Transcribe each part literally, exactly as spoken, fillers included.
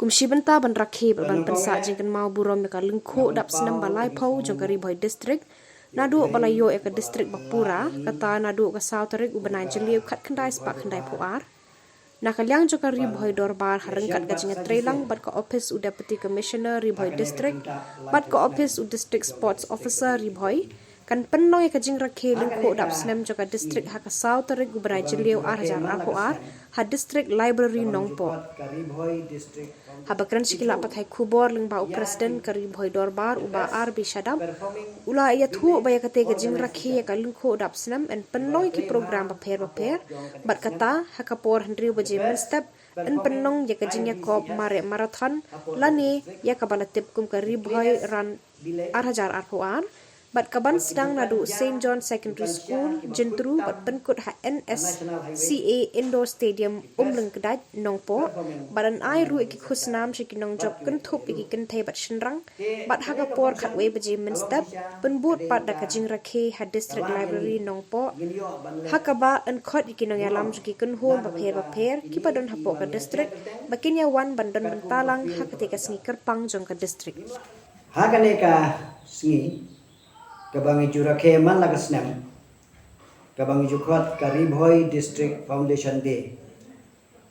Kum shi bynta ban rakhe bad ban pynsah jingkynmaw burom ïa ka lyngkhuh dap snem ba laiphew jong ka Ri Bhoi District, naduh ba la ïoh ïa ka district ba pura, kata naduh ka saw tarik u bnai Jylliew khatkhyndai spah khyndaiphew ar. Na ka liang jong ka Ri Bhoi Dorbar ha ryngkat ka jingïatreilang bad ka ophis u Deputy Commissioner Ri Bhoi District bad ka ophis u District Sports Officer Ri Bhoi, kan pynlong ïa ka jingrakhe lyngkhuh dap snem jong ka district ha ka saw tarik u bnai Jylliew ar hajar arphew ar ha District Library Nongpoh. Haba kren sha ki lad pathai khubor lyngba u President ka Ri Bhoi Dorbar u Bah R B Shadap, u la ïathuh ba ïa katei ka jingrakhe ïa ka lyngkhuh dap snem yn pynlong ïa ki program bapher bapher, bad kata ha ka por hynriew baje mynstep yn pynlong ïa ka jingïakop mareh marathon lane ïa kaba la tip kum ka Ri Bhoi Run ar hajar arphew ar, bad ka ban sdang naduh Saint John Secondary School, Jyntru, bad pynkut ha N S C A Indoor Stadium, Umlyngkdait, Nongpoh, bad yn ai ruh ïa ki khusnam sha ki nongjop kynthup ïa ki kynthei bad shynrang, bad ha ka por khatwei baje mynstep pynbud pat da ka jingrakhe ha District Library Nongpoh, ha kaba yn khot ïa ki nongïalam jong ki kynhun bapher bapher kiba don hapoh ka district ba kin ïa wan ban don bynta lang ha katei ka sngi kyrpang jong ka district. Ha kane ka sngi kaba ngi ju rakhe man la ka snem, kaba ngi ju khot ka Ri Bhoi District Foundation Day,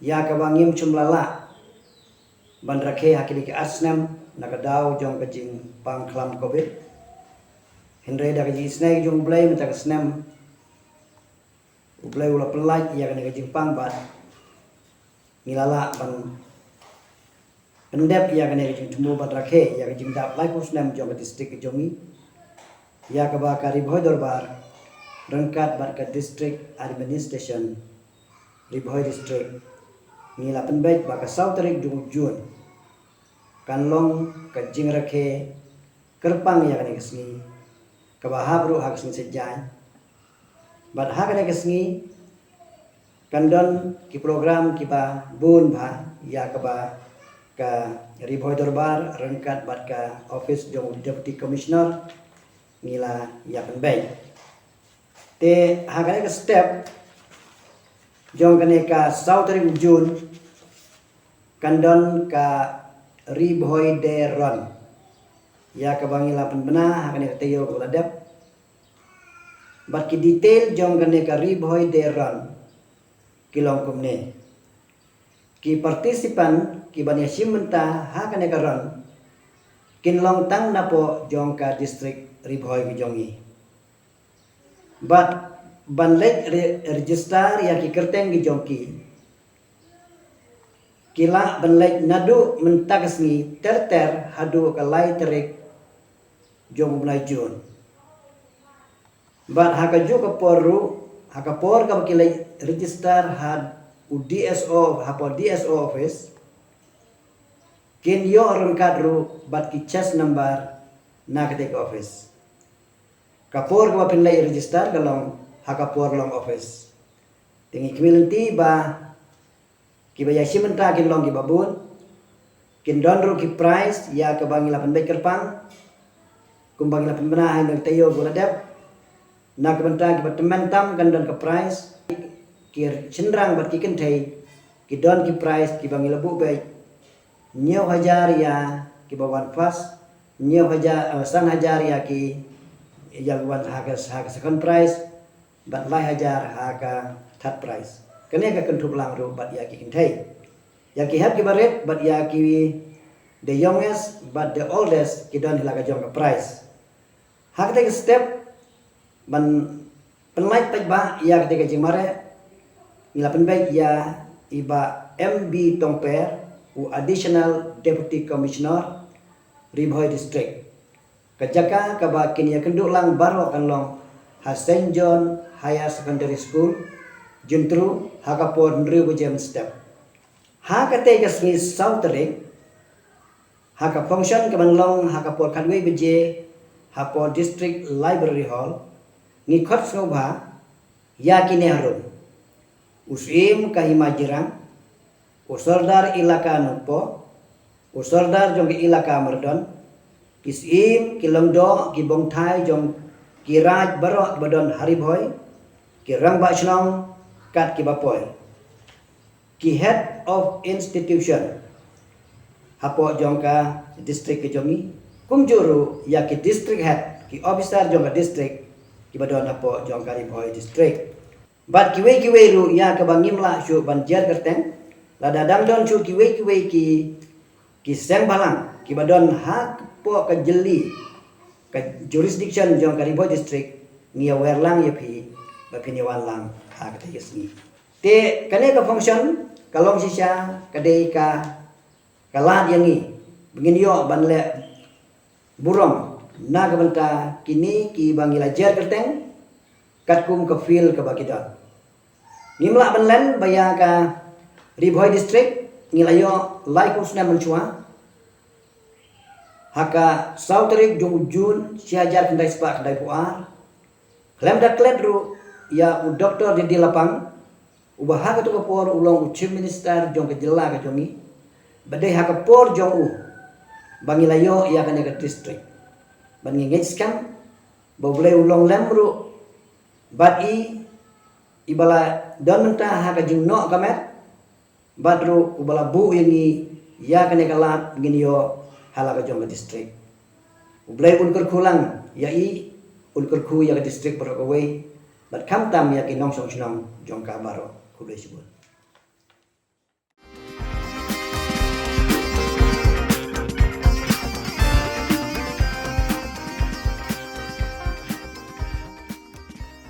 ïa kaba ngim shym la lah ban rakhe ha kine ki ar snem na ka daw jong ka jingpang khlam Covid. Hynrei da ka jingisnei jong U Blei mynta ka snem U Blei u la pynlait ïa kane ka jingpang bad ngi la lah ban pyndep ïa kane ka jingthmu ban rakhe ïa ka jingdap laiphew snem jong ka district ka jong ngi, ïa kaba ka Ri Bhoi Dorbar ryngkat bad ka District Administration Ri Bhoi District ngi la pynbeit ba ka saw tarik jong u June kan long ka jingrakhe kyrpang ïa kane ka sngi, kaba hap ruh ha ka sngi Saitjaiñ. Bad ha kane ka sngi kan don ki program kiba bun bha ïa kaba ka Ri Bhoi Dorbar ryngkat bad ka ophis jong u Deputy Commissioner ngi la ïa pynbeit. Te ha kane ka step jong kane ka saw tarik u June kan don ka Ri Bhoi Day Run, ïa kaba ngi la pynbna ha kane ka taïew kaba la dep. Bad ki detail jong kane ka Ri Bhoi Day Run ki long kumne. Ki participant kiban ïashim bynta ha kane ka run kin long tang napoh jong ka district Ri Bhoi ka jong ngi. Bad ban leit re-, register ïa ki kyrteng ki jong ki, ki lah ban leit naduh mynta ka sngi ter ter haduh ka lai tarik jong u bnai June. Bad ha kajuh ka por ruh, ha ka por kaba ki leit register ha u D S O, hapoh D S O office, kin ïoh ryngkat ruh bad ki chest number na katei ka office. Ka por kaba phin leit register ka long ha ka por long office. Te ngi khmih lynti ba kiba ïashim bynta kin long kiba bun, kin don ruh ki prize ïa kaba ngi la pynbeit kyrpang, kumba ngi la pynbna ha ine i taïew ba la dep. Na ka bynta kiba tymmen tam kan don ka prize, ki shynrang bad ki kynthei ki don ki prize kiba ngi la buh beit. Hynñiew hajar ïa kiba wan first, hynñiew hajar, eh, san hajar ïa ki, ïa kiba wan ha ka, ha ka second prize, bad lai hajar ha ka third prize. Kane ka kynthup lang ruh bad ïa ki kynthei. Ïa ki hep kiba rit bad ïa ki, the youngest bad the oldest, ki don hi la ka jong ka prize. Ha katei ka step ban pynlait paidbah ïa katei ka jingmareh, ngi la pynbeit ïa i Bah M B Tongper, u Additional Deputy Commissioner, Ri Bhoi District. Ka jaka kaba kin ïakynduh lang baroh kan long ha Saint John Higher Secondary School, Jyntru, ha ka por hynriew baje mynstep. Ha katei ka sngi saw tarik, ha ka function kaban long ha ka por khatwei baje hapoh District Library Hall, ngi khot sngewbha ïa kine harum: u Syiem ka Hima Jirang, u Sordar Ilaka Nongpoh, u Sordar jong ka Ilaka Myrdon, ki Syiem, ki Lyngdoh, ki Bongthai jong ki Raid baroh ba don ha Ri Bhoi, ki Rangbah Shnong, kat kiba poi, ki Head of Institution, hapoh jong ka district ka jong ngi. Kumjuh ruh ïa ki district head, ki officer jong ka district kiba don hapoh jong ka Ri Bhoi district. Bad kiwei kiwei ruh ïa kaba ngim lah shuh ban jer kyrteng, lada dang don shuh kiwei kiwei ki, ki seng bhalang kiba don hapoh ka jylla, ka jurisdiction jong ka Ri Bhoi district, ngi ïa wer lang ïa phi ba phin ïa wan lang ha kata ka sngi. Te kane ka function ka long shisha ka dei ka, ka lad ïa ngi ba ngin ïoh ban leh burom na ka bynta kine kiba ngi la jer kyrteng katkum ka field kaba ki don. Ngim lah ban len ba ïa ka Ri Bhoi district ngi la ïoh laiphew snem mynshuwa. Ha ka saw tarik jong u June shi hajar khyndai spah khyndaiphew ar, khlem da klet ruh ïa u Doktor D D Lapang, uba ha kato ka por u long u Chief Minister jong ka jylla ka jong ngi, ba dei ha ka por jong u ba ngi la ïoh ïa kane ka district. Bad ngi ngeit skhem ba U Blei u long lem ruh bad i, iba la don mynta ha ka jingnoh ka met, bad ruh uba la buh ïa ngi ïa kane ka lad ngin ïoh ha la ka jong ka district. U Blei un kyrkhu lang ïa i, un kyrkhu ïa ka district baroh kawei, bad khamtam ïa ki nongshong shnong jong ka baroh. Khublei shibun.